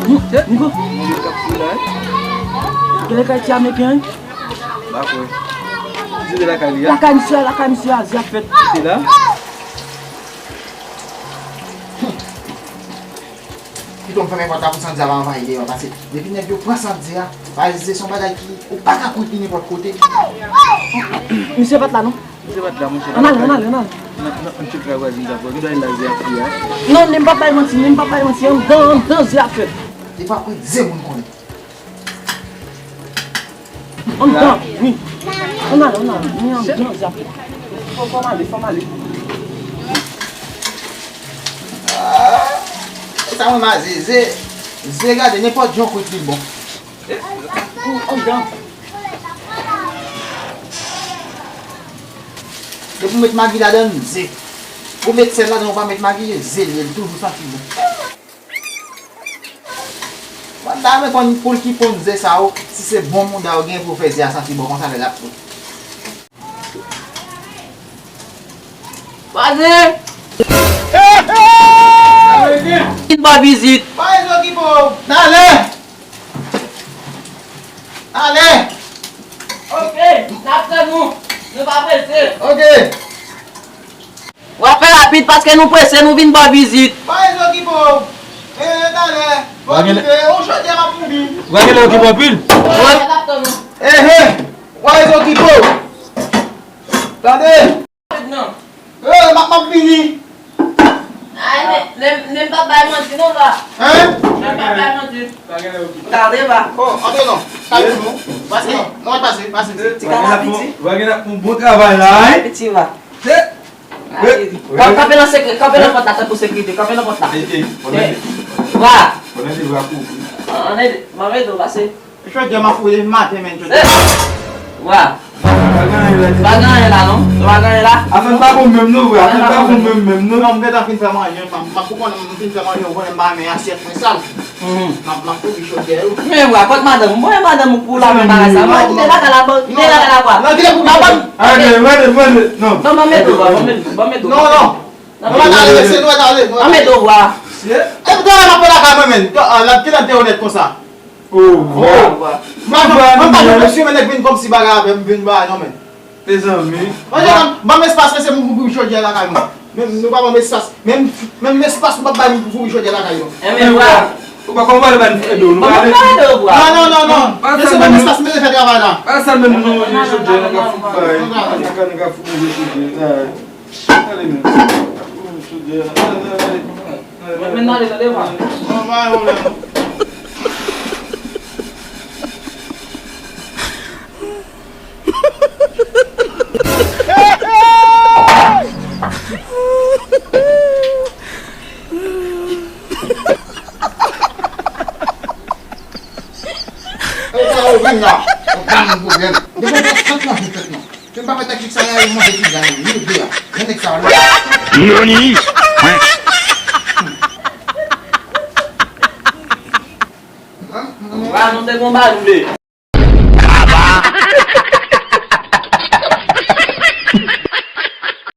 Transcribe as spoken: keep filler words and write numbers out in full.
Nico. Gen lakay ti Ameriken an? Pa kwè. Di se lakay li a. Lakay misye, lakay misye a, Azi ap fèt. Se la? Pito m fèmen pòt la pou Sandy a pa anvayi deyò, paske depi nèg yo pran Sandy a, pa ezize, se yon bagay ki ou pa ka kouri li nenpòt kote. Misye pa t la non. Misye pa t la, monchè. Ann ale, ann ale, ann ale. Nan, nan, nan, chèf la vwazin sa fò, ki dwa la Azi ap fèt a? Non, men m p ap bay manti, men m p ap bay manti, anndan, anndan Azi ap fèt. Li pa kwè de moun konnen. Anndan, wi. Ann ale, ann ale. Wi, anndan Azi ap fèt. Fò, fò m ale, fò m ale. Ah, sa mwen ma Zeze. Zeze gade nenpòt jan w kwit li bon. Wi, anndan. Depi w met magi ladan l, ze. Ou met sèl ladan, ou pa met magi, ze li ye, li toujou santi bon. Mwen ta renmen konn poul ki ponn ze sa yo, si se bon mouda yo gen pou fè ze a santi bon konsa lè l ap fri. Vwazen! Vin ba vizit. Pa ezokipe w. Talè! Talè! Oke, n ap tann ou. Nou pa prese. Oke. W ap fè rapid paske nou prese, nou vin ba w vizit. Pa ezokipe w. E, e, talè. Okipe, ou chòt yè m ap foubi. W a genlè okipe anpil. Ehe. Pa ezokipe w. Tande. Rapid non. E, m ap, m ap vini. Ay, men, men, men m p ap bay manti non, va. Hein? Men m p ap bay manti. Tande, va. Oh, antre non. Kay pou nou. Pase. Non, pase, pase. Ti kaka piti. W a genlè ap fè yon bon travay la, wi. Piti, va. Kanpe nan sekre-, kanpe nan pòt la, tankou sekirite, kanpe nan pòt la. Ey, ey, fò n ede. Wa. Fò n ede wa kouvri. An ede, m ap ede w pase. Jodi a m ap fouye maten, men, jodi a. Wa. Pa gen anyen la, non? Pa gen anyen la? Afè n pa bon menm, non, vre. Afè n pa bon menm, menm, non. Non, m gentan fin fè manje, m ap, m ap, ou konnen, m fin fè manje, ou konnen m pa renmen asyèt mwen sal. M ap, m ap kouvri chodyè yo. Men vwa, kot madanm ou? Mwen madanm ou pou la men bagay sa. Mwen kite lakay la, ban, kite lakay la vwa. Non, kite pou madanm. Mande, mande, mande. Non. Non, ban m ede vwa, ban m ede, ban m ede. Non, non. Non, mwen ale, se nou ale. Ban m ede vwa. E pou travay m ap fè lakay mwen menm. Kilè m te onèt konsa? Oh, vwa. Mwen pa janm mesye, men nèg vin kòmsi bagay avè m, vin bagay non men. Mezanmi. Mwen ban m espas, mesye, m pou kouvri chodyè lakay mwen. Menm nou pa ban m espas. Menm, menm espas nou p ap bay m pou kouvri chodyè lakay mwen. Enben vwa. Ou pa konn pale ban fè do, nou pale. Non, non, non, non. Mesye, ban m espas, mesye, fè travay la. Pa sa menm nou, nou chodyè, nou ka fout bay. Nou ka, nou ka fout kouvri chodyè. Ale men. Kouvri chodyè. Ale, ale, ale. Men n ale nan devan. Non, pa gen pwoblèm non. E sa yo vin la. Yo pa gen pwoblèm. Depi w fèt nan, fèt nan. Ke m pa fè taktik sa la, yo manje pizza yo, yo de a. Men nèg sa yo. Nani? Wa, nou te gon balou de.